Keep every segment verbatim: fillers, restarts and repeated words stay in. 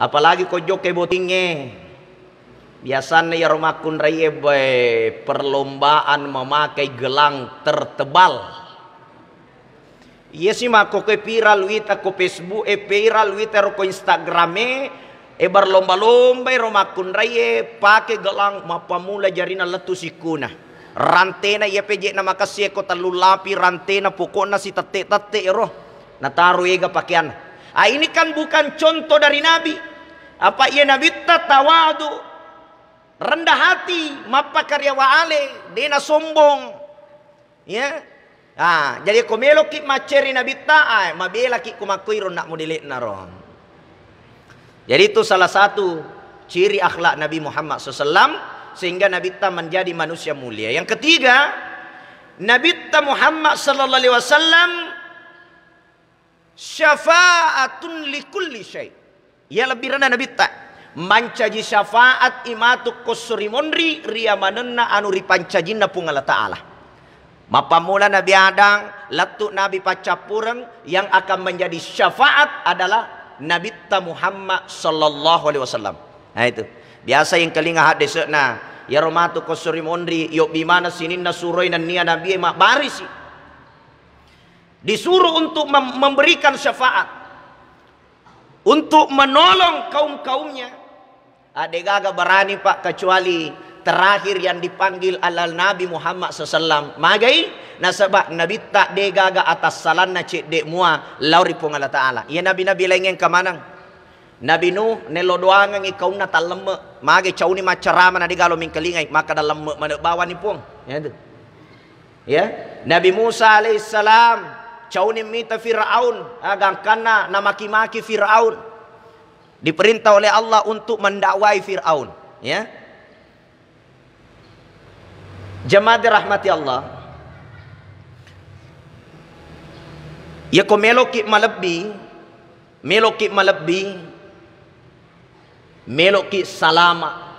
Apalagi ko jokka bottingnge, biasanna iyaro makkunraie, bae, perlombaan memakai gelang tertebal. Iya si makkokkoe viral wita ko Facebook e, viral wita ro ko Instagram e, e berlomba-lomba ro makkunraie pake gelang mappammula jarina lettu sikkuna. Rantena iya peje'na makessi e ko tellu lapi, rantena pokokna sitette-tette ro. Nataro ega pakeanna. Ah, ini kan bukan contoh dari Nabi. Apa iya Nabitta tawadu, rendah hati, mappakaryawa ale, dena sombong. Ya. Ah, jadi ko meloki macceri Nabitta, ah, mabelaki ko makkoiro nak modele'na ro. Jadi itu salah satu ciri akhlak Nabi Muhammad sallallahu alaihi wasallam, sehingga Nabitta menjadi manusia mulia. Yang ketiga, Nabitta Muhammad sallallahu alaihi wasallam syafaatun likulli syai. Iya lebbi renna Nabitta. Mancaji syafaat imatu kosso ri monri ri amanenna anu ripancajinna Puang Allah Ta'ala. Mappammula Nabi Adam, lettu Nabi paccappureng, yang akan menjadi syafaat adalah Nabitta Muhammad sallallahu alaihi wasallam. Nah itu. Biasa yang kelinga haddese'na, iyaro matu kosso ri monri, yobbi mana sininna suroi nennia Nabi e mabbarisi. Disuruh untuk mem-, memberikan syafaat, untuk menolong kaum-kaumnya. Ah, degaga berani, Pak, kecuali terakhir yang dipanggil adalah Nabi Muhammad sallallahu alaihi wasallam. Magai? Nasaba Nabitta degaga atassalanna cedde mua lao ri Puang Allah Ta'ala. Iya nabi-nabi laingnge engka maneng. Nabi Nuh nello doangengngi kaunna tallemme. Mage cauni maccarama na degalo mingkalingai, makkada lemme mane bawani Puang. Ya itu. Ya, Nabi Musa alaihissalam cauni mita Firaun, ah, gangkanna namaki-maki Firaun. Diperintah oleh Allah untuk mendakwai Firaun, ya. Jemaah dirahmati Allah, ya ko meloki malebbi, meloki malebbi, meloki salama,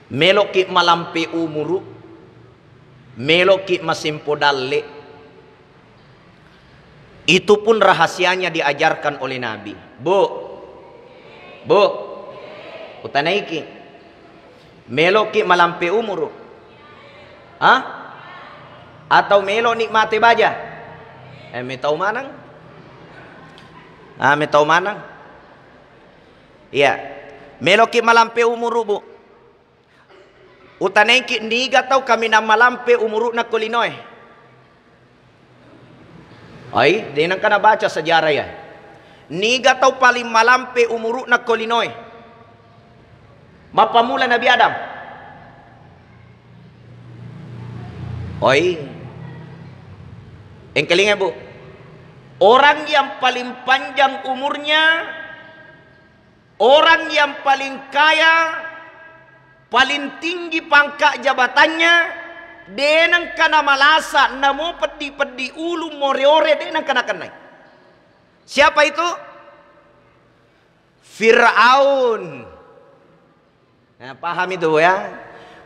meloki malampe umuru, meloki masempo dalle. Itu pun rahasianya diajarkan oleh Nabi. Bu, bu, utanaiki, meloki malampe umuru? Hah? Atau melo ni mate baja? Eh, metau manang? Ah, metau manang? Iya. Meloki malampe umuru, Bu? Utanaiki, niga tau kaminang malampe umuru'na ko linoe? Ai, de nengka nabaca sejarah ya. Niga tau paling malampe umuru'na ko linoe? Mappammula Nabi Adam. Oi. Engkalinga, Bu. Orang yang paling panjang umurnya, orang yang paling kaya, paling tinggi pangkat jabatannya, de nengka namalasa, namo peddi-peddi ulu, more-ore, de nengka nakennai. Siapa itu? Firaun. Nah, paham itu, Bu, ya.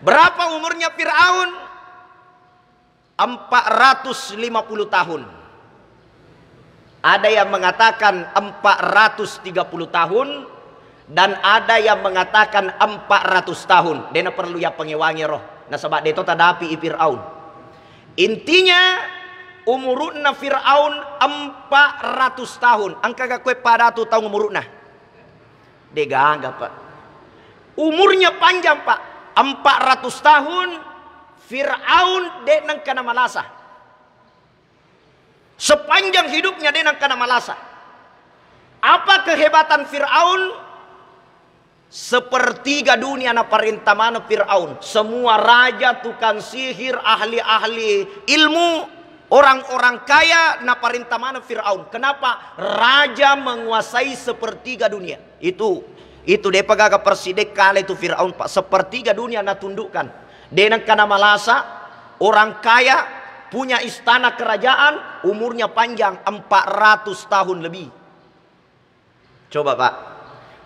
Berapa umurnya Firaun? Empat ratus lima puluh tahun. Ada yang mengatakan empat ratus tiga puluh tahun, dan ada yang mengatakan empat ratus tahun. Dena perlu ya pengewangi roh. Nasaba de to tadapi i Firaun. Intinya, umurunna Firaun empat ratus tahun. Engka ga kue padatu taung umurunna? Degaga, Pak. Umurnya panjang, Pak. Empat ratus tahun, Firaun de nengka namalasa. Sepanjang hidupnya de nengka namalasa. Apa kehebatan Firaun? Sepertiga dunia naparenta maneng Firaun. Semua raja, tukang sihir, ahli-ahli ilmu, orang-orang kaya naparenta maneng Firaun. Kenapa? Raja menguasai sepertiga dunia. Itu, itu depa gaga persidek kale tu Firaun, Pak. Sepertiga dunia natundukkan. De nengka namalasa, orang kaya, punya istana kerajaan, umurnya panjang, empat ratus tahun lebih. Coba, Pak.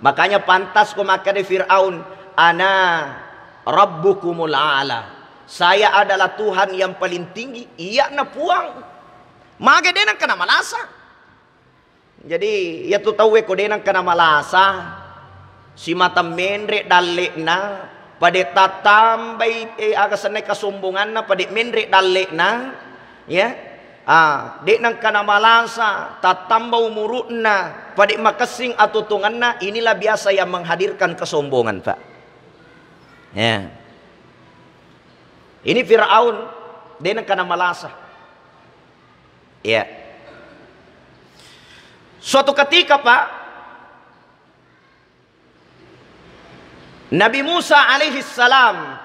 Makanya pantas ko makkeda Firaun, "Ana rabbukumul a'la." Saya adalah Tuhan yang paling tinggi, iyana puang. Mage de nengka namalasa. Jadi, iyatu tauwe ko de nengka namalasa, simata menre dalle'na, pade tattambai, eh, aga senna kasombonganna, pade menre dalle'na, ya. Ah, de nengka namalasa, tattamba umuru'na, pade makessing atutungenna, inilah biasa yang menghadirkan kesombongan, Pak. Ya. Ini Firaun, de nengka namalasa. Ya. Suatu ketika, Pak, Nabi Musa alaihi salam,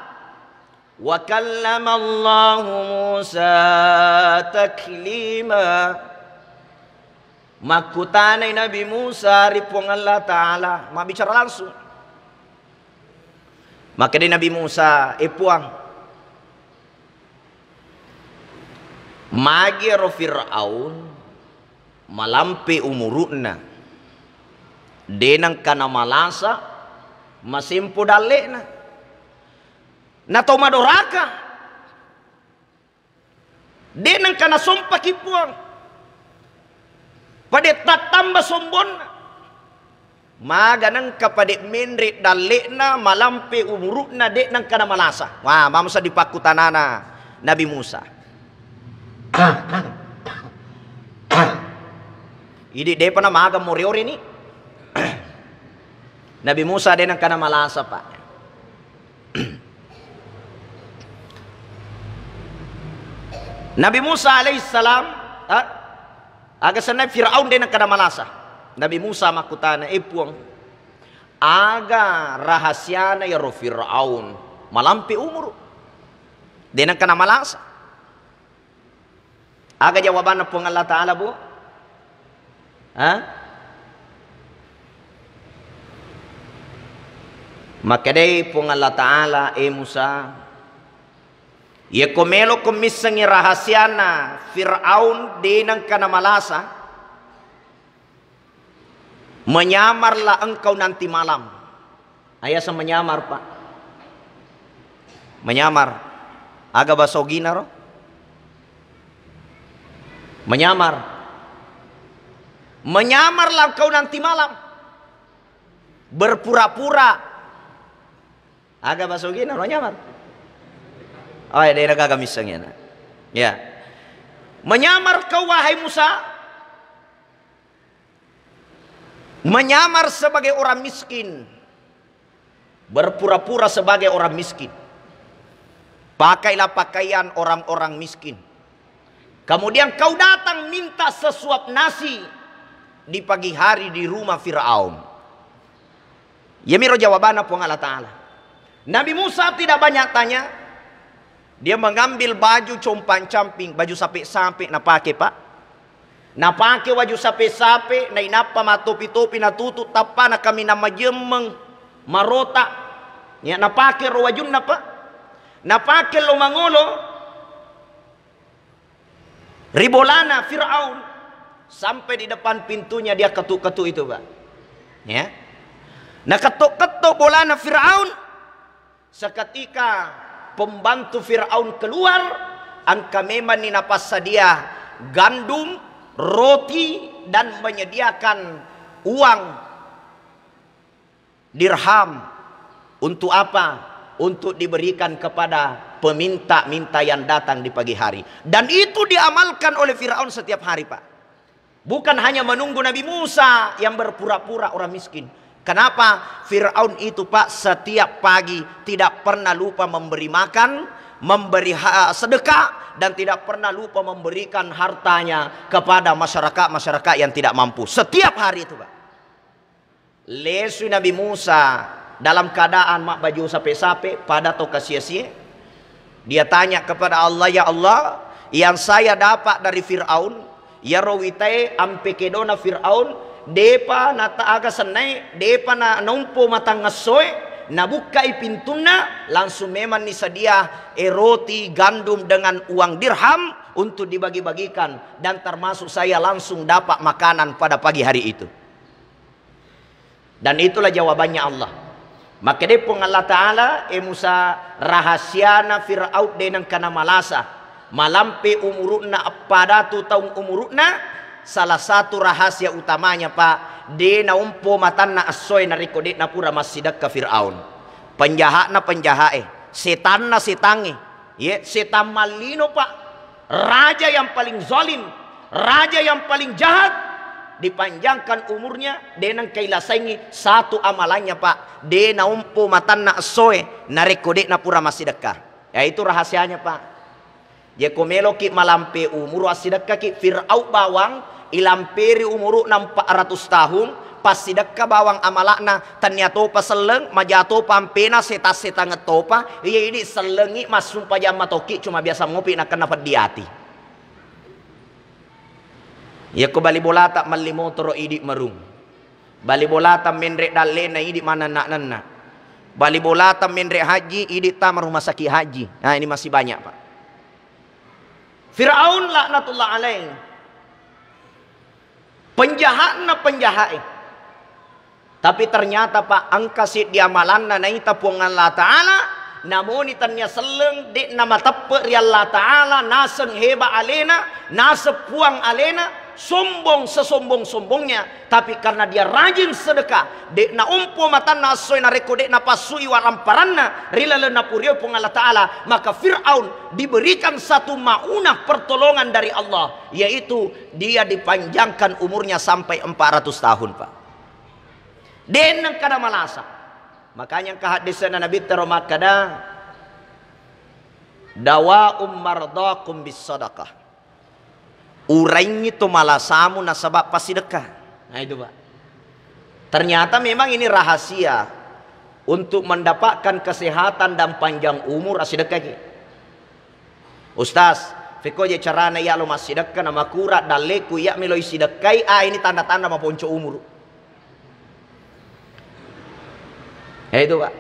"Wa kallamallahu Musa taklima." Makkutanai Nabi Musa ri Puang Allah Ta'ala, mabbicara langsung. Makkedai Nabi Musa, "Eh Puang, magi ero Firaun malampe umuru'na, de nengka namalasa, masempo dalle'na. Na tau madoraka, de nengka nasompaki Puang, pade tattamba sombonna. Maga nengka pade menre dalle'na, malampe umuru'na, de nengka namalasa." Wah, mamo sa dipakkutanana Nabi Musa. Idi depa namaga more-ore ni. Nabi Musa de nengka namalasa, Pak. Nabi Musa alaihissalam, ha? Aga senna Firaun de nengka namalasa. Nabi Musa makkutana, "Eh Puang, aga rahasiana iyaro Firaun malampe umuru? De nengka namalasa." Aga jawabanna Puang Allah Ta'ala, Bu? Ha? Makkedai Puang Allah Ta'ala, "Eh Musa, iyako meloko missengngi rahasiana Firaun de nengka namalasa, menyamarlah engkau nanti malam." Ayaseng menyamar, Pak. Menyamar. Aga bahasa Ogina ro? Menyamar. Menyamarlah engkau nanti malam. Berpura-pura. Aga bahasa Ogina ro nyamar? Oh, ya, daerah gaga misseng ya, nak. Ya. Menyamar kau, wahai Musa, menyamar sebagai orang miskin, berpura-pura sebagai orang miskin. Pakailah pakaian orang-orang miskin. Kemudian kau datang minta sesuap nasi di pagi hari di rumah Firaun. Yamiro jawabanna Puang Allah Ta'ala. Nabi Musa tidak banyak tanya. Dia mengambil baju compang-camping, baju sape-sape napake, Pak. Napake waju sape-sape, nainappa mattopi-topi natutu, tappana kaminang majemmeng, marota. Ya, napake ro wajunna, Pak. Napake lo mangolo ri bolana Firaun sampai di depan pintunya, dia ketuk-ketuk itu, Pak. Ya. Nakettok-kettok bolana Firaun. Seketika pembantu Firaun keluar, engka memanni napassadia gandum, roti, dan menyediakan uang dirham. Untuk apa? Untuk diberikan kepada peminta-minta yang datang di pagi hari. Dan itu diamalkan oleh Firaun setiap hari, Pak. Bukan hanya menunggu Nabi Musa yang berpura-pura orang miskin. Kenapa? Firaun itu, Pak, setiap pagi tidak pernah lupa memberi makan, memberi ha-, sedekah, dan tidak pernah lupa memberikan hartanya kepada masyarakat-masyarakat yang tidak mampu. Setiap hari itu, Pak. Lesui Nabi Musa dalam keadaan mabbaju sape-sape, pada to kasia-sie. Dia tanya kepada Allah, "Ya Allah, yang saya dapat dari Firaun, iyaro witae ampe kedona Firaun, depa nata aga sennae, depa na nompo matangngessoe, nabukkai pintunna, langsung memanni sadia, eh, roti gandum dengan uang dirham untuk dibagi-bagikan, dan termasuk saya langsung dapat makanan pada pagi hari itu." Dan itulah jawabannya Allah. Makkedai Puang Allah Ta'ala, "Eh Musa, rahasiana Fir'aun de nengka namalasa. Malampe umuru'na, eppa datu taung umuru'na, Salah satu rahasia utamanya, Pak, de naompo matanna essoe narekko de napura massidekka Firaun. Penjahatna penjahae, setanna setange. Ye, setan mallino, Pak. Raja yang paling zalim, raja yang paling jahat, dipanjangkan umurnya, de nengka ilasaingi satu amalannya, Pak. De naompo matanna essoe narekko de napura massidekka. Ya, itu rahasianya, Pak. Jekko meloki malampe umuru assidekkaki, Fir'aun bawang ilamperi umuru'na empat ratus tahun, passidekka bawang amala'na, tennia topa selleng, maja topa ampena, setang-setangeng topa, iya idi sellengi massumpajang matoki, cuma biasa mopi nakenna peddi ati. Yakko bali bolata melli motoro idi merung. Bali bolata menre dallena idi manenna-nenna. Bali bolata menre haji idi tama rumah sakit haji. Nah, ini masih banyak, Pak. Firaun laknatullah alaih. Penjahatna penjahae. Tapi ternyata, Pak, engka siddi amalanna naita Puang Allah Ta'ala, namoni tennia selleng, de'na mateppe ri Allah Ta'ala, naseng heba alena, naseng puang alena, sombong sesombong-sombongnya. Tapi karena dia rajin sedekah, de'na ompo matanna essoe narekko de'na passui waramparanna ri lalenna purio Puang Allah Ta'ala, maka Fir'aun diberikan satu maunah pertolongan dari Allah, yaitu dia dipanjangkan umurnya sampai empat ratus tahun, Pak. Denneng kada malasa. Makanya engka haddese'na Nabitta ro makkada, "Dawa'um mardakum bis sadaqah." Uraingi to malasamu nasaba passidekka. Nah, itu, Pak. Ternyata memang ini rahasia untuk mendapatkan kesehatan dan panjang umur, assidekkaki. "Ustaz, fekko je carana iya lo massidekka na makura dalleku iya melo isidekkai, ah, ini tanda-tanda maponco umuru." Ya itu, Pak.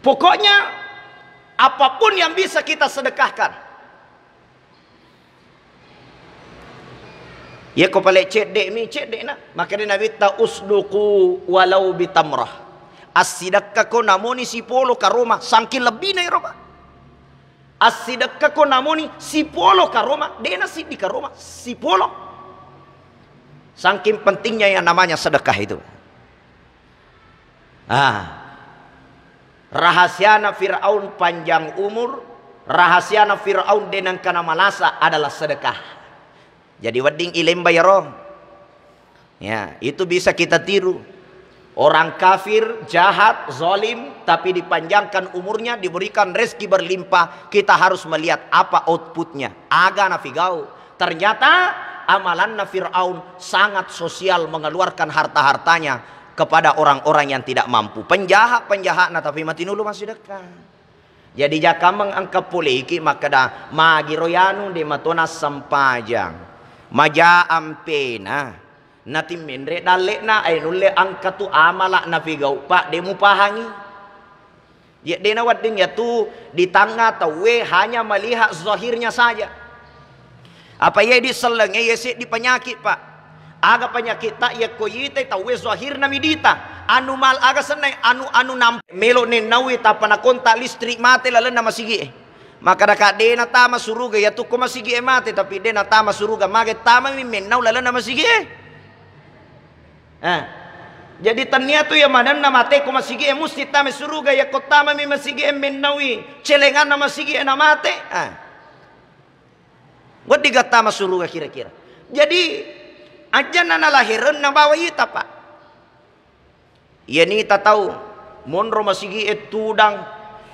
Pokoknya apapun yang bisa kita sedekahkan. Yekko pale cedde mi, cedde na. Makanya Nabitta, "Usduku walau bitamrah." Assidekkako namoni sipolo karoma, sangking lebbina ero, Pak. Assidekkako namoni sipolo karoma, dena siddi karoma, sipolo. Sangking pentingnya yang namanya sedekah itu. Ah. Rahasiana Firaun panjang umur, rahasiana Firaun denengkana malasa adalah sedekah. Jadi wedding ilemba yaro. Ya, itu bisa kita tiru. Orang kafir, jahat, zalim, tapi dipanjangkan umurnya, diberikan rezeki berlimpah, kita harus melihat apa outputnya. Aga nafigau. Ternyata amalanna Firaun sangat sosial, mengeluarkan harta-hartanya kepada orang-orang yang tidak mampu. Penjahat, penjahatna, tapi matinulu massidekka. Jadi jakameng engka poleki makkeda, "Magiro yanu de matona sempajang. Maja ampena. Natimmenre dalle'na, ai nulle engka tu amala nafigau, Pak, de mupahangi." Ye dena wedding yatu di tangnga tauwe hanya melihat zahirnya saja. Apa iya di sellengnge iya seddi penyakit, Pak. Aga penyakit ta, yakko yitai tauwe zahirna midita. Anu mal aga sennai, anu, anu namp-, melo nennaui tappa nakontak listrik mate lalenna masigi e. Maka daka dena tama suruga, yatu ko masigi e mate, tapi dena tama suruga, mage tamami mennau lalenna masigi e. Eh. Jadi tennia tu iya manenna mate ko masigi e musti tama suruga, yakko tamami masigi e mennaui celenganna masigi e na mate. Eh. Wedding gattama suruga kira-kira. Jadi, ajjanna nalaherenna bawa ita, Pak. Iya nita tau monro masigi e tudang,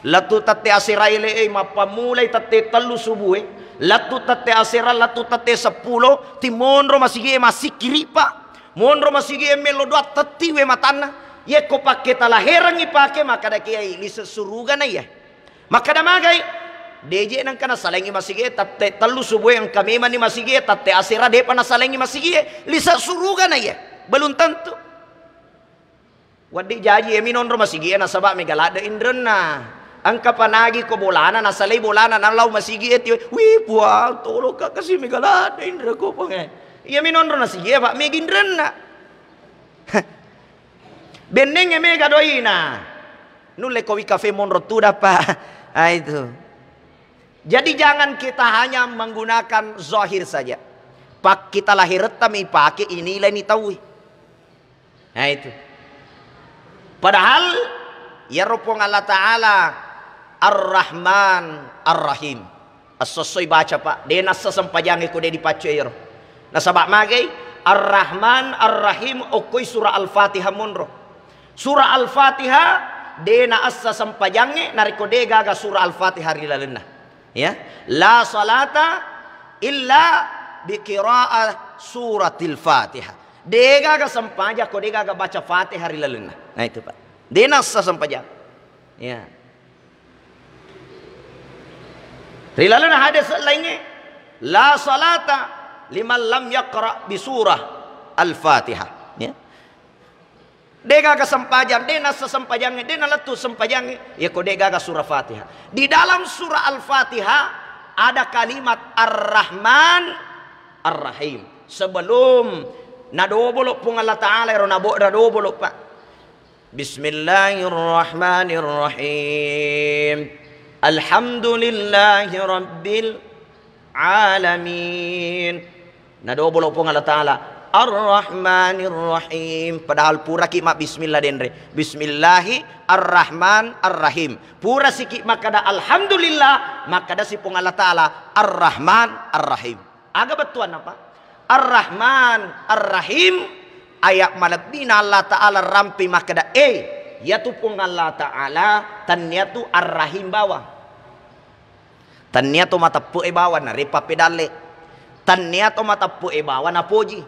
lettu tette asera ele e, mappammulai tette tellu subuh e, lettu tette asera, lettu tette seppulo, ti monro masigi e massikkiri, Pak. Monro masigi e melo doa tetti we matanna. Yekko pakke talaherengngi pake, makkada kiai lise suruga na iya. Makkada magai, deje nengka nasalengi masigi e, tette tellu subuh e engka memani masigi e, tette asera depa nasalengi masigi e, lise suruga na iya. Belum tentu. Wedding jaji emi nonro masigi e nasaba mega ladde inrenna. Engka panagi ko bolana, nasalai bolana, nalau masigi e tiwe, "Wih, Puang, tolong ka kasi mega ladde inre ko, Puang e." Iya mi nonro nasigi e, Pak, mega inrenna. Benneng e mega doina. Nulle ko wi kafe monro tuda, Pak. Ah, itu. Jadi jangan kita hanya menggunakan zahir saja. Pakkita lahiretta mi ipake, inilaini tauwe. Nah, itu. Padahal iyaro Puang Allah Ta'ala Ar-Rahman Ar-Rahim. Esso-esso ibaca, Pak. De nassa sempajangnge ko de dipaccoe iyaro. Nasaba magai? Ar-Rahman Ar-Rahim okkoi surah Al-Fatihah monro. Surah Al-Fatihah de naassa sempajangnge narekko de gaga surah Al-Fatihah ri lalenna. Ya, la salata illa bi qira'a suratil Fatihah. De gaga sempajang ko de gaga baca Fatihah ri lalenna. Nah, itu, Pak. De nassa sempajang. Ya. Ri lalenna hadis laingnge, la salata liman lam yaqra bi surah Al-Fatihah. Ya. De gaga sempajang, de nassa sempajangnge, de nalettu sempajangnge, yako de gaga surah Fatihah. Di dalam surah Al-Fatihah ada kalimat Ar-Rahman Ar-Rahim. Sebelum nadobolo Puang Allah Ta'ala, ero nabo-, nadobolo, Pak. Bismillahirrahmanirrahim. Alhamdulillahi rabbil alamin. Nadobolo Puang Allah Ta'ala, Ar-Rahmanir Rahim. Padahal puraki mabbismillah denre. Bismillahi Ar-Rahman Ar-Rahim. Pura siki makkada Alhamdulillah, makkada si Puang Allah Ta'ala Ar-Rahman Ar-Rahim. Aga bettuanna, Pak? Ar-Rahman Ar-Rahim, ayat malebbina Allah Ta'ala rampi makkada, eh, yatu Puang Allah Ta'ala tanniatu Ar-Rahim bawang. Tannia to mateppe'e bawa narepa pedalle. Tannia to mateppe'e bawa napoji.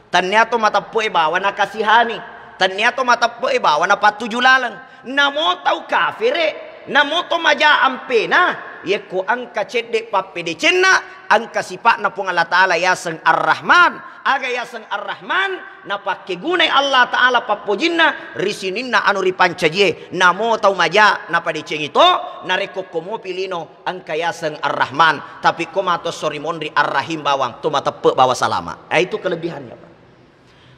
Tannia to mateppe'e bawa nakasihani. Tannia to mateppe'e bawa napattuju laleng. Namo tau kafere, namo to maja ampena, yekko engka cedde pappedecenna, engka sipa'na Puang Allah Ta'ala yaseng Ar-Rahman. Aga yaseng Ar-Rahman, napakkegunai Allah Ta'ala pappojinna ri sininna anu ripancajie. Namo tau maja napadecengi to, narekko komopi lino engka yaseng Ar-Rahman, tapi ko mato esso ri monri Ar-Rahim bawang, to mateppe bawa salama. Eh, itu kelebihannya, Pak.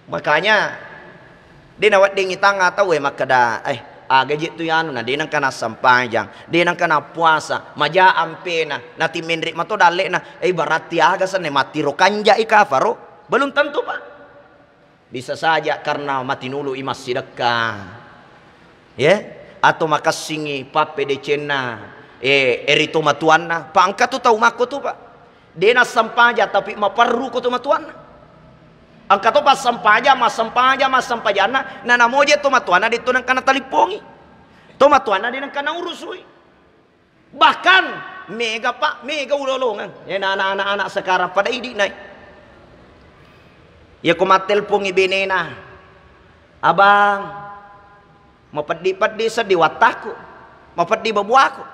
Makanya, de naweddingi tangnga tau e makkeda, eh, aga je tu yanu na, de nengka nassempajang, de nengka nappuasa, maja ampena, natimenri mato dallekna, eh, berarti aga senne, mattiro kanjai kafaro? Belum tentu, Pak. Bisa saja karena matinulu i massidekka. Ya, atau makessingi pappedecenna, eh, eri tomatuanna. Pa engka tu tau makko tu, Pak. De nassempajang tapi maperru ko tomatuanna. Engka to passempaja, massempajang, massempajanna, na namoje tomatuanna de to nengka natalippongi. Tomatuanna de nengka naurusui. Bahkan mega, Pak, mega ulolongeng. Ya, na anak-anak sekarang pada idi nai. Ya ko mattelpongi benena, "Abang, mapeddi-peddi seddi wattaku, mapeddi babuaku."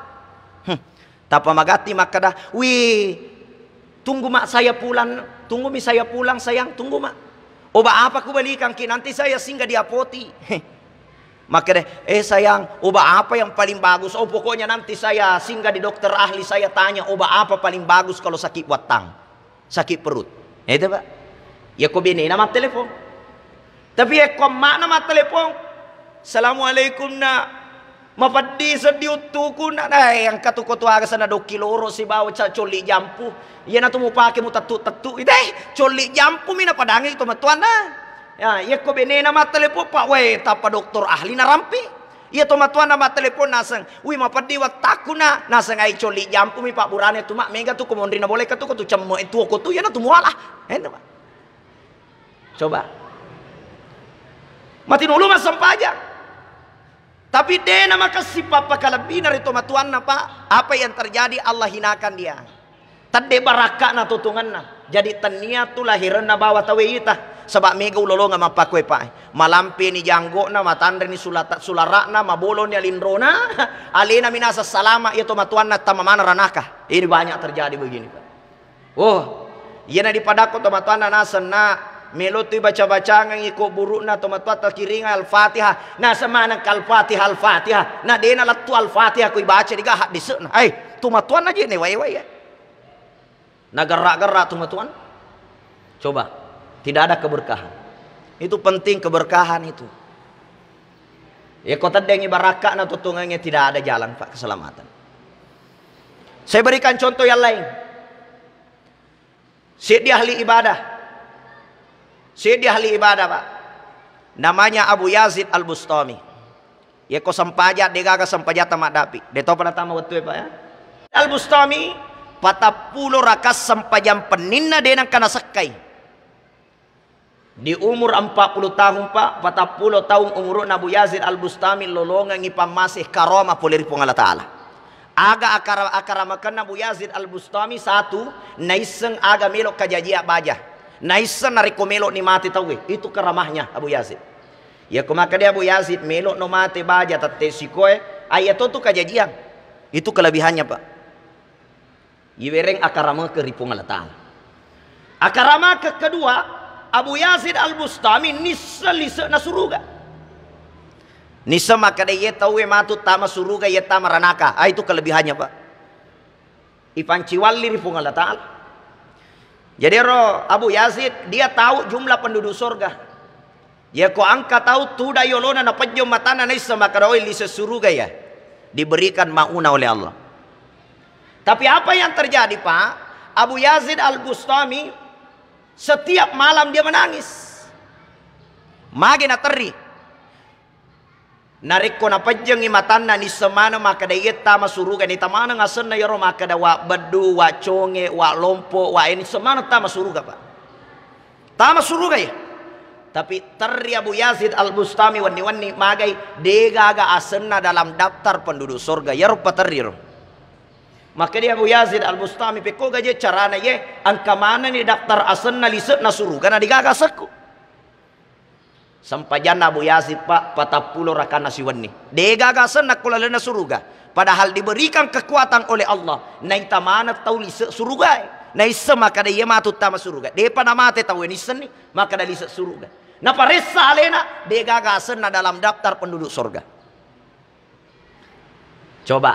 Hmm. Tappa magatti makkeda, "Wih, tunggu mak saya pulang, tunggu mi saya pulang sayang, tunggu mak. Obat apa kubalikangki, nanti saya singgah di apoti." Makkeda, "Eh sayang, obat apa yang paling bagus? Oh, pokoknya nanti saya singgah di dokter ahli, saya tanya obat apa paling bagus kalau sakit wattang, sakit perut." Itu, Pak. Ya ko benena mattelepon. Tapi ya ko amma'na mattelepon, "Assalamualaikum, Nak. Mapeddi seddi uttuku, Nak." Nah, eh, engka tu ko tu aga sana dokki loro sibawa ca-, colli jampu. Iyana tu mupake mutettu-tettu. Ite, colli jampu mi napadangi tomatuanna. Ya, yekko benena mattelepon, Pak, weh, tappa dokter ahli narampi. Iya tomatuanna mattelepon naseng, "Wi, mapeddi wettakku, Nak." Naseng, "Ai, colli jampu mi, Pak, burane tu, Mak, mega tu ko monri naboleka tu ko tu cemme e tuo ko tu, iyana tu muala." Ente, Pak. Coba. Matinulu massempajang. Tapi de namakessing pappakalebbina ri tomatuanna, Pak. Apa yang terjadi? Allah hinakan dia. Tedde barakka'na tutungenna. Jadi tennia tu lahirenna bawa tauwe ita. Saba mega ulolongeng mappakkue, Pak. Malampeni janggo'na, matanreni sulata-, sulara'na, maboloni alinrona, alena minasa salama, iya tomatuanna tama maneng ranaka. Ini banyak terjadi begini, Pak. Oh, iyana dipadakko tomatoanna naseng, "Nak, melo tu ibaca-bacangengi ko buru'na tomatoatta kiringa Al-Fatihah." Naseng maneng ka Al-Fatihah, Al-Fatihah. Na dena lettu Al-Fatihah ko ibaca diga haddese'na. Ai, tomatoanna je ne wai-wai ya. Nagerra-gerra tomatoan. Coba, tidak ada keberkahan. Itu penting keberkahan itu. Ya ko teddengi barakka'na tutungengnge tidak ada jalan, Pak, keselamatan. Saya berikan contoh yang lain. Seddi ahli ibadah, Seddi ahli ibadah, Pak. Namanya Abu Yazid Al-Bustami. Yekko sempajang, degaga sempajatta maddapi. De topa natama wettue, Pak, ya. Al-Bustami, patappulo rakaat sempajang penninna de nengka nasekkai. Di umur empat puluh tahun, Pak, patappulo tahun umuru'na Abu Yazid Al-Bustami, lolongengngi pammase karomah pole ri Puang Allah Ta'ala. Aga akara-, akaramakenna Abu Yazid Al-Bustami, satu, naisseng aga melo kajajiang baja. Naisseng narekko melo'ni mate tauwe, itu karamahnya Abu Yazid. Yako makkeda Abu Yazid, melo'no mate baja tette sikoe, ai iyatotu kajajiang. Itu kelebihannya, Pak. Iwereng akaramake ri Puang Allah Ta'ala. Akaramake kedua, Abu Yazid Al-Bustami nisseng lise'na suruga. Nisseng makkeda iye tauwe matu tama suruga, iye tama ranaka. Ah, itu kelebihannya, Pak. Ipanciwalli ri Puang Allah Ta'ala. Jadi ro Abu Yazid, dia tahu jumlah penduduk surga. Yako engka tau tudang yolona napejjong matanna naisseng makkeda, "Oi, lise suruga ya." Diberikan mauna oleh Allah. Tapi apa yang terjadi, Pak? Abu Yazid Al-Bustami setiap malam dia menangis. Magi naterri. Narekko napejjengngi matanna, nisseng maneng makkeda, "Iye tama suruga." Naita maneng asenna iyaro makkeda, "Wa beddu, wa conge, wa lompo, wa," eh, nisseng maneng tama suruga, Pak. Tama suruga ya. Tapi terri Abu Yazid Al-Bustami wenni-wenni magai, degaga asenna dalam daftar penduduk surga. Iyaro paterri ro. Makkeda Abu Yazid Al-Bustami, "Pekko gaje carana ye, engka manenni daftar asenna lise'na suruga na degaga asekku." Sempajanna Abu Yazid, Pak, patappulo rakanna siwenni. Degaga asenna ko lalenna suruga. Padahal diberikan kekuatan oleh Allah. Naita maneng tau lise surugae. Naisseng makkeda iya matu tama suruga. Depa namate tau e, naissenni makkeda lise suruga. Naparessa alena, degaga asenna dalam daftar penduduk surga. Coba.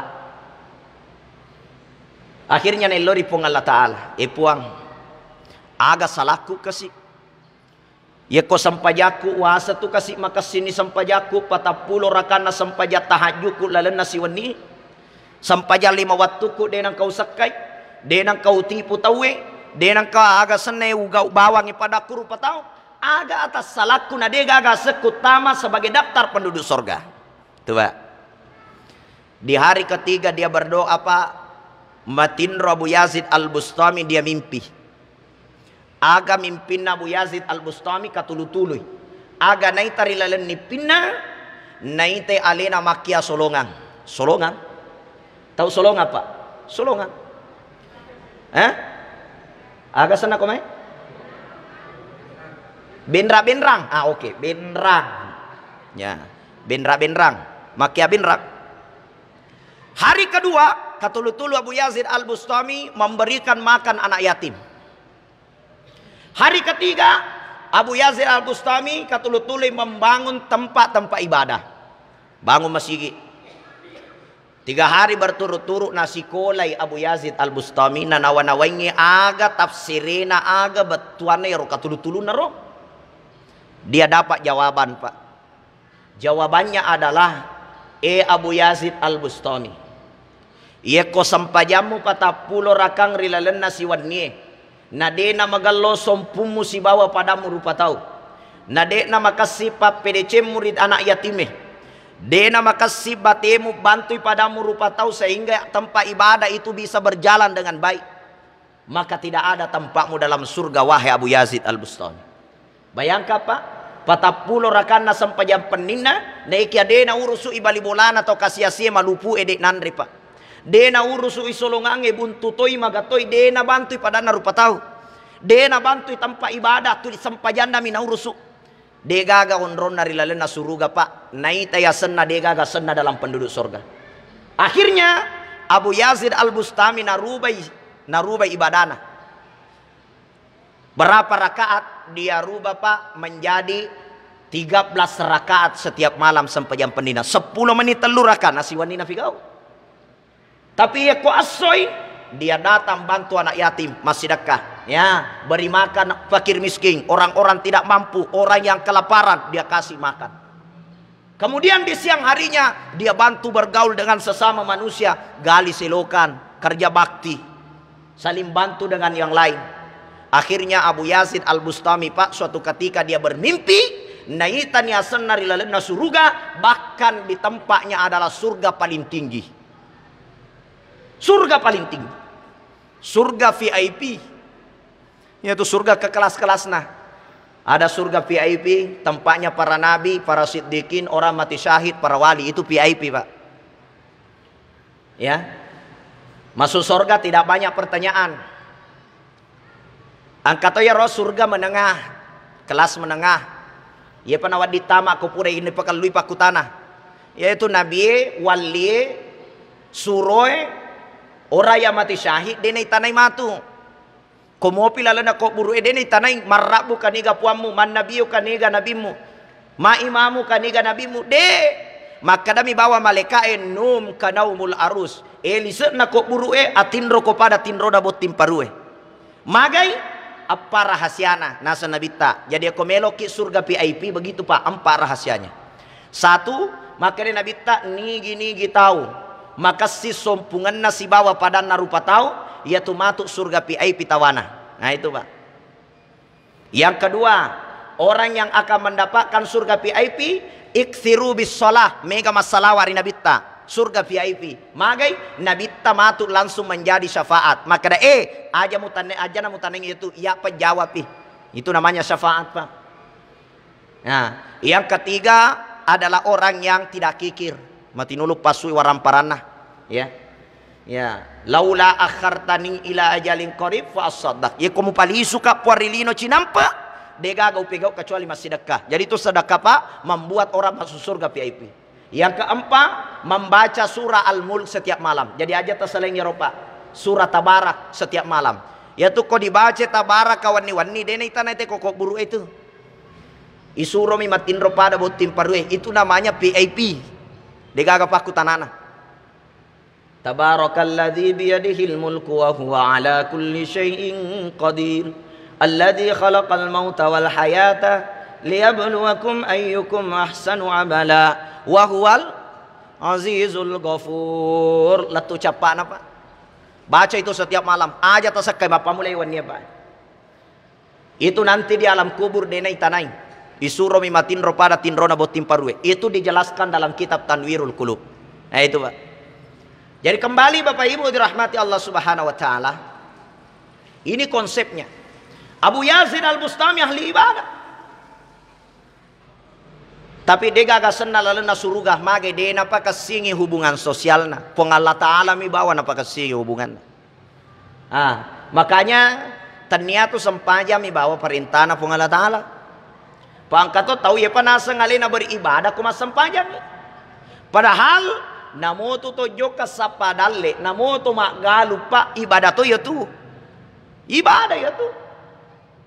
Akhirnya naello ri Puang Allah Ta'ala. Eh, Puang, aga salakku kasi? Yekko sempajakku, wasa tu kasi makessini sempajakku, patappulo rakanna sempajang tahajjukku lalenna siwenni. Sempajang lima wattukku de nengka usekkai, de nengka utipu tauwe, de nengka aga senna ugau bawangi padakku rupa tau. Aga atas salakku na de gaga sekku tama sebagai daftar penduduk sorga. Tuh, Pak. Di hari ketiga dia berdoa, Pak, matinro Abu Yazid Al-Bustami dia mimpi. Aga mimpinna Abu Yazid Al-Bustami katulu-tului. Aga naita ri laleng mimpinna, naita alena makkia solongang. Solongang? Tau solongang, Pak? Solongang. Hah? Aga senna ko mai? Benra-benrang. Ah, oke, benrang. Ya, benra-benrang. Makkia benrang. Hari kedua, katulu-tulu Abu Yazid Al-Bustami memberikan makan anak yatim. Hari ketiga, Abu Yazid Al-Bustami katulu-tulu membangun tempat-tempat ibadah. Bangun masigi. Tiga hari berturut-turut nasikolai Abu Yazid Al-Bustami, nanawa-nawaingi aga tafsirena, aga bettuanna ero katulu-tulunna ro. Dia dapat jawaban, Pak. Jawabannya adalah, "Eh Abu Yazid Al-Bustami, yekko sempajammu patappulo rakang ri lalenna siwennie, na de'na magello sompummu sibawa padammu rupa tau, na de'na makessing pappedecemmu ri anak yatime, de'na makessing batemu bantui padammu rupa tau sehingga tempat ibadah itu bisa berjalan dengan baik, maka tidak ada tempatmu dalam surga, wahai Abu Yazid Al-Bustami." Bayangkan, Pak, patappulo rakanna sempajang penninna, naekia de naurusu'i bali bolana tau kasi-asie malupu'e de nanre, Pak. De naurusu'i solongangnge buntu toi, maga toi, de nabantui padanna rupa tau. De nabantui tempat ibadah, tu sempajannami naurusu. De gaga onronna ri lalenna suruga, Pak. Naitai asenna, de gaga asenna dalam penduduk sorga. Akhirnya, Abu Yazid Al-Bustami narubai, narubai ibadana. Berapa rakaat? Dia rubah, Pak, menjadi tiga belas rakaat setiap malam sempajang penninna. Seppulo menit tellu rakaat, nasiwenni napigau. Tapi yekko essoi, dia datang bantu anak yatim, massidekka. Ya, beri makan fakir miskin, orang-orang tidak mampu, orang yang kelaparan, dia kasih makan. Kemudian di siang harinya, dia bantu bergaul dengan sesama manusia, gali selokan, kerja bakti, saling bantu dengan yang lain. Akhirnya Abu Yazid Al-Bustami, Pak, suatu ketika dia bermimpi, naitani asenna ri lalenna suruga, bahkan di tempatnya adalah surga paling tinggi. Surga paling tinggi. Surga V I P. Yaitu surga ke kelas-kelasna. Ada surga V I P, tempatnya para nabi, para siddiqin, orang mati syahid, para wali. Itu V I P, Pak. Ya. Masuk surga tidak banyak pertanyaan. Engka to iyaro surga menengah, kelas menengah. Iyepa nawedding tama ko pura ini pakellui pakkutana. Yaitu nabie, wallie, suroe, orang yang mati syahid, de naitanai matu. Ko mopi lalenna kubburu'e, de naitanai, marrabbu kaniga puammu, mannabiu kaniga nabimmu, maimamu kaniga nabimmu, de. Makkadami bawa malaika'e, "Num kanaumul arus." E, lise'na kubburu'e, atinro ko pada tinrona botting parue. Magai? Eppa rahasiana, naseng Nabitta. Jadi, ko meloki surga V I P, begitu, Pak, empat rahasianya. Satu, makkeda Nabitta, nigi-nigi tau makessing sompungenna sibawa padanna rupa tau, iyatu matu surga V I P tawana. Nah, itu, Pak. Yang kedua, orang yang akan mendapatkan surga V I P, iksiru bis shalah, mega massalawa ri Nabitta, surga V I P. Magai? Nabitta matu langsung menjadi syafaat. Makkeda, eh, aja mutanne, aja na mutaneng itu, ya pejawapi. Itu namanya syafaat, Pak. Nah, yang ketiga adalah orang yang tidak kikir. Matinulu passui waramparanna. Ya. Ya. "Laula akhartani ila ajalin qarib fa asaddaq." Yeko mupalisuka puang ri lino cinampe, degaga upegau kecuali massidekka. Jadi itu sedekah, Pak, membuat orang masuk surga V I P. Yang keempat, membaca surah Al-Mulk setiap malam. Jadi aja tasalengi ro, Pak. Surah Tabarak setiap malam. Yatu ko dibaca Tabarak kawanni-wanni, de naitanai te koko buru itu. Isuromi matinro pada botting parue, itu namanya V I P. Degaga pakkutanana. Tabarakalladzi biyadihil mulku wa huwa ala kulli syai'in qadir. Alladzi khalaqal mauta wal hayata liyabluwakum ayyukum ahsanu amala wa huwal azizul ghafur. Lettu cappana, Pak. Baca itu setiap malam. Aja tasekkai, mappamulai wenni, Pak. Itu nanti di alam kubur de naitanai. Isuromi matinro pada tinrona botting parue. Itu dijelaskan dalam kitab Tanwirul Qulub. Nah, itu, Pak. Jadi kembali Bapak Ibu dirahmati Allah Subhanahu wa taala. Ini konsepnya. Abu Yazid Al-Bustami ahli ibadah. Tapi degaga senna lalenna suruga, magai de napakessingi hubungan sosialna. Puang Allah Ta'ala mi bawa napakessingi hubunganna. Ah, makanya tennia tu sempajang mi bawa parentana Puang Allah Ta'ala. Pangka to tau yepa naseng alena beribadah ko massempajang. Padahal namotu to jokka sappa dalle, namotu maggalu, Pak, ibadah to ya tu. Ibadah ya tu.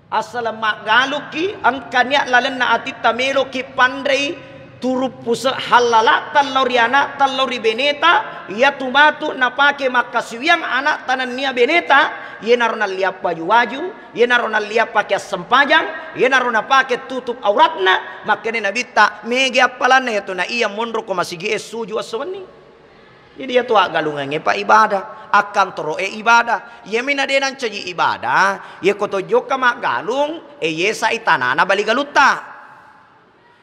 Assaleng maggalukki, engka nia lalenna atitta meloki panrei turuppu se-, hallala tellao ri ana, tellao ri beneta, iyatu matu napake makkasiwiang ana'ta nennia beneta, iyenaro nalliang waju-waju, iyenaro nalliang pake assempajang, iyenaro napake tutup auratna, makkeda Nabitta, mega appalanna iyatu na iya monro ko masigi'e suju esso wenni. Jadi, iyatu aggalungengnge, Pak, ibadah, akkantoro'e ibadah. Iyami na de nancaji ibadah, iyako to jokka maggalung, e, yesai tanana bali galutta.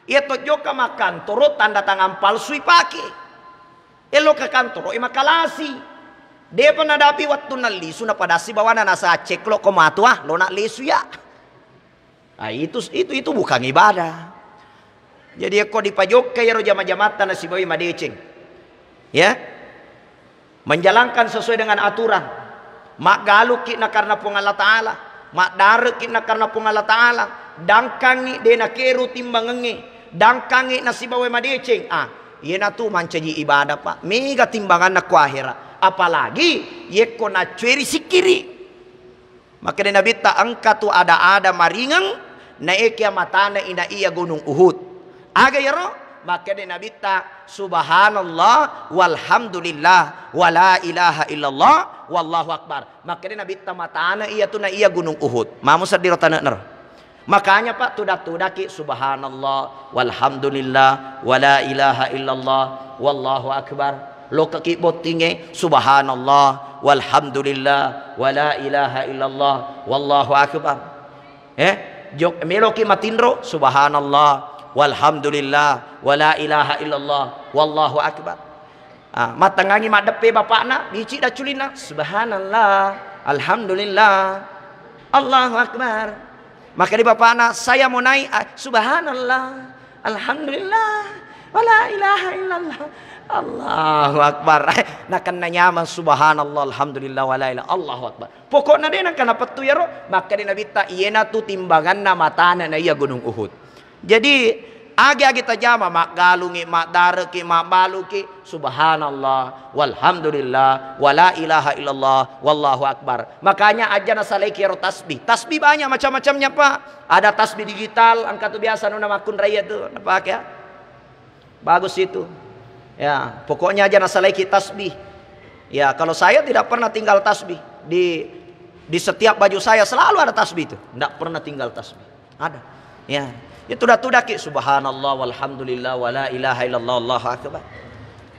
Iya to jokka makkantoro, tanda tangan palsu ipake. Elo ke kantoro, e, makalasi. Depa nadapi wettunna lisu, napadassi bawana nasa ceklok ko matu, ah, lona lisu ya. Ah, itu, itu, itu bukan ibadah. Jadi, yakko dipajokka iyaro jama-jamatta nasibawai madeceng. Ya. Menjalankan sesuai dengan aturan. Maggalukki na karena Puang Allah Ta'ala. Maddarekki na karena Puang Allah Ta'ala. Dangkangi de nakeru timbangengnge. Dangkangi nasibawai madeceng. Ah, iyanatu mancaji ibadah, Pak. Mega timbanganna ko ahera. Apalagi yekko naccueri sikkiri. Makkeda Nabitta, engka tu ada-ada maringeng, naekia matana ina iya Gunung Uhud. Aga iyaro? Makkeda Nabitta, "Subhanallah, walhamdulillah, wala ilaha illallah, wallahu akbar." Makkeda Nabitta, matana iya tu na iya Gunung Uhud. Mamu seddiro tane'nero. Makanya, Pak, tuda-tudaki, "Subhanallah, walhamdulillah, wala ilaha illallah, wallahu akbar." Lokaki bottingnge, subhanallah, walhamdulillah, wala ilaha illallah, wallahu akbar. Eh, jok, meloki matinro, subhanallah, walhamdulillah, wala ilaha illallah, wallahu akbar. Ah, mattengngangi maddeppe bapakna, bicik dacculinna, subhanallah, alhamdulillah, Allahu akbar. Maka di bapakna, saya mau naik, ah, subhanallah, alhamdulillah, wala ilaha illallah, Allahu akbar. Nakenna nyameng, subhanallah, alhamdulillah, wala ilaha, Allahu akbar. Pokokna de nengka napettu yaro, maka di Nabitta, iyena tu timbanganna matana na iya Gunung Uhud. Jadi, agi-agi tajama, maggalungi, maddareki, mabbaluki, subhanallah, walhamdulillah, wala ilaha illallah, wallahu akbar. Makanya aja nasalaiki ero tasbih. Tasbih banyak macam-macamnya, Pak. Ada tasbih digital, engka tu biasa nuna makkunraiya tu, napake, ya. Bagus itu. Ya, pokoknya aja nasalaiki tasbih. Ya, kalau saya tidak pernah tinggal tasbih. Di di setiap baju saya selalu ada tasbih itu. Ndak pernah tinggal tasbih. Ada. Ya. Ya, tuda-tudaki, subhanallah, walhamdulillah, wala ilaha illallah, Allahu akbar.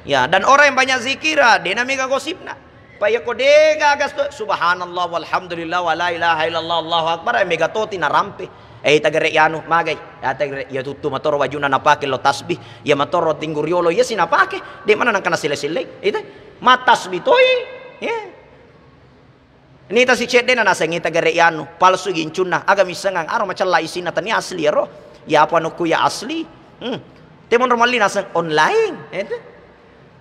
Ya, dan orang yang banyak zikira, de namega gosipna. Pa iya ko de gagas tu, subhanallah, walhamdulillah, wala ilaha illallah, Allahu akbar, eh, mega toti narampe. Eh, tagere yanu, magai. Ya, tagere, ya tuttu matoro wajuna napake lo tasbih. Ya matoro tingguriolo, ya si napake. De mana nangkana sile-sile. Itu. Matasbih toi. Ya. Nita si cedde na naseng ita gere yanu, palsu gincunna, aga missengang, aro macella isinna tania asli ero. Ya apa nukku ya asli. Hmm. Temonro malli naseng online. Itu.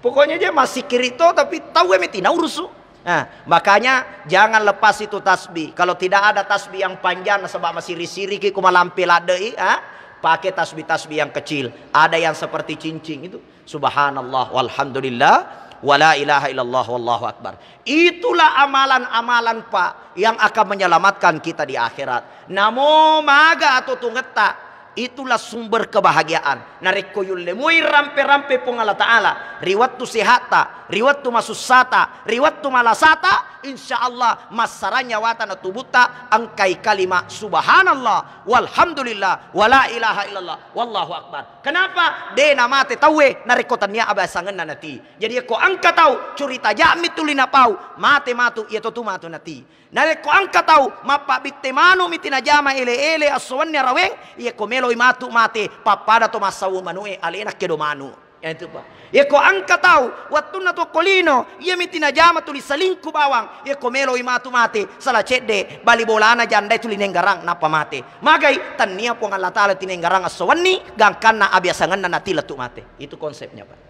Pokoknya dia masih kirito tapi tahu eme tina urusu. Nah, makanya jangan lepas itu tasbih. Kalau tidak ada tasbih yang panjang sebab masih risiriki kumalampe ladei, ah, pakai tasbih-tasbih yang kecil. Ada yang seperti cincin itu. Subhanallah, walhamdulillah, wala ilaha illallah, wallahu akbar. Itulah amalan-amalan, Pak, yang akan menyelamatkan kita di akhirat. Namo maga atau tungetta, itulah sumber kebahagiaan. Narekko yulle mui rampe-rampe Puang Allah Ta'ala, ri wettu sehatta, ri wettu masussata, ri wettu malasata, insya Allah massarang nyawata na tubutta engkai kalimat subhanallah, walhamdulillah, wala ilaha illallah, wallahu akbar. Kenapa? De namate tauwe narekko tania abiasangenna nati. Jadi ko engka tau curita jammi tuli napau, mate matu, iya to tu matu nati. Narekko engka tau mappabitte manu miti najama ele-ele esso wenni araweng, iya ko meloi matu mate, pappada to massawu manue alena kedo manu. Iya tu, Pak. Iya ko engka tau wettunna to ko lino, iya miti najama tuli salingku bawang, iya ko meloi matu mate, sala cedde bali bolana jandai tuli nenggarang nappa mate. Magai, tania Puang Allah Ta'ala tinenggarang esso wenni, gangkanna abiasangenna nati lettu mate. Itu konsepnya, Pak.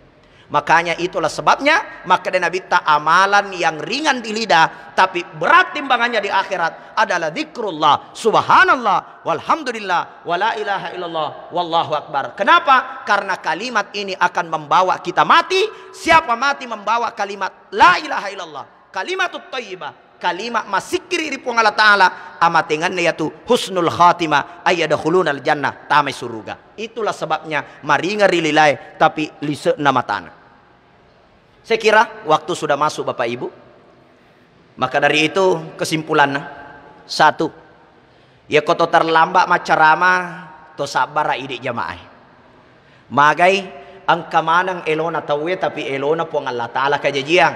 Makanya itulah sebabnya, maka Nabitta amalan yang ringan di lidah, tapi berat timbangannya di akhirat adalah zikrullah, subhanallah, walhamdulillah, wala ilaha illallah, wallahu akbar. Kenapa? Karena kalimat ini akan membawa kita mati. Siapa mati membawa kalimat la ilaha illallah, kalimatut thayyibah, kalimat massikkiri ri Puang Allah Ta'ala, amatengenna yatu husnul khatimah, ayyadkhulunal jannah, tamai suruga. Itulah sebabnya maringa ri lilae, tapi lise'na matana. Saya kira waktu sudah masuk, Bapak Ibu. Maka dari itu, kesimpulannya, satu, iya ko to terlambat maccarama, to sabbara idi jamaah. Magai, engka maneng elona tauwe, tapi elona Puang Allah Ta'ala kajajiang.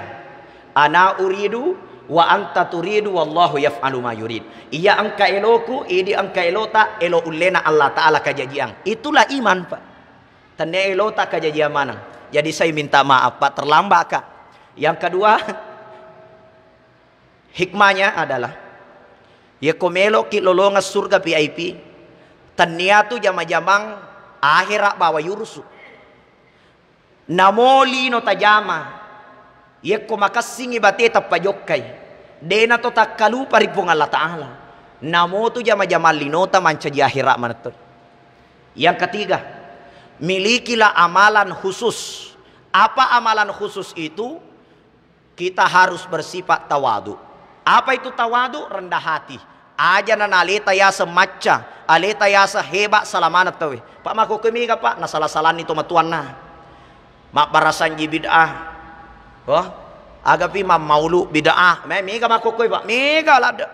Ana uridu wa anta turidu, wallahu yaf'alu ma yurid. Iya engka eloku, idi engka elota, elo ullena Allah Ta'ala kajajiang. Itulah iman, Pak. Tenne elota kajajiang maneng. Jadi saya minta maaf, Pak, terlambat, Kak. Yang kedua, hikmahnya adalah, iya ko meloki lolongeng surga V I P, tennia tu jama-jamang akhera bawa yurusu. Namo lino tajama, iya ko makessingi bate tappa jokkai, dena to takkalupa ri Puang Allah Ta'ala. Namo tu jama-jamang linota mancaji akhera manetto. Yang ketiga, milikilah amalan khusus. Apa amalan khusus itu? Kita harus bersifat tawadu. Apa itu tawadu? Rendah hati. Aja na aleta yaseng macca, aleta yaseng hebat, salamana tauwe. Pak, makkokkoe mega, Pak, nasala-salanni to matuanna. Mabbarasanji bid'ah. Wah, agapi mammaulu bid'ah. Me-, mega makkokkoe, Pak, mega ladde.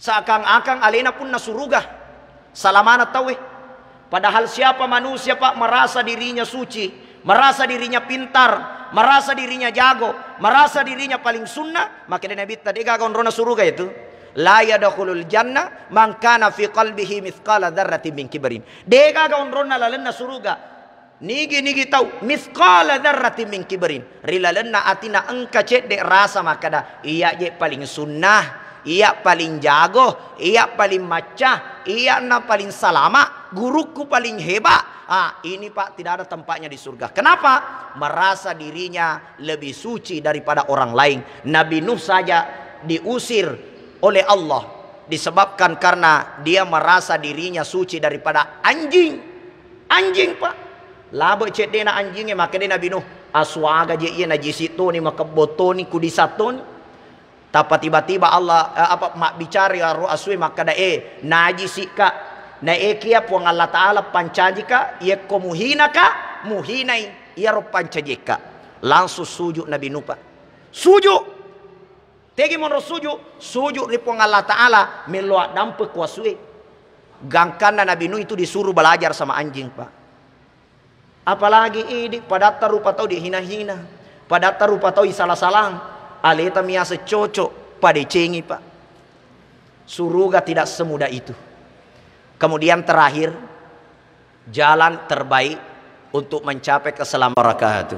Seakan-akan alena punna suruga, salamana tauwe. Padahal siapa manusia, Pak, merasa dirinya suci, merasa dirinya pintar, Merasa dirinya jago, merasa dirinya paling sunnah, makkeda Nabitta, degaga onrona suruga itu. La yadkhulul jannah man kana fi qalbihi mithqala dzarratin min kibrin. Degaga onronna lalenna suruga. Nigi-nigi tau mithqala dzarratin min kibrin, ri lalenna atina engka cedde rasa makkeda, iya je paling sunnah, iya paling jago, iya paling macca, iya na paling salama, gurukku paling hebat. Ah, ini, Pak, tidak ada tempatnya di surga. Kenapa? Merasa dirinya lebih suci daripada orang lain. Nabi Nuh saja diusir oleh Allah disebabkan karena dia merasa dirinya suci daripada anjing. Anjing, Pak. Labe ceddena anjingnge, makkeda Nabi Nuh, "Asuaga je iya najisi toni, makebbo toni, kudisa toni." Tappa tiba-tiba Allah, eh, apa, mabbicara iyaro asue makkeda, "Eh, najisi ka." Naekia Puang Allah Ta'ala pancajika, yekko muhina ka, muhinai iyaro pancajekka. Langsung sujud Nabi Nuh, Pak. Sujud. Tegi monro sujud, sujud ri Puang Allah Ta'ala, mello addampeng ko asue. Gangkanna Nabi Nuh itu disuruh belajar sama anjing, Pak. Apalagi idi, padatta rupa tau dihina-hina, padatta rupa tau isala-salang, aleta miaseng cocok, padecengi, Pak. Suruga tidak semudah itu. Kemudian terakhir, jalan terbaik untuk mencapai keselamatan.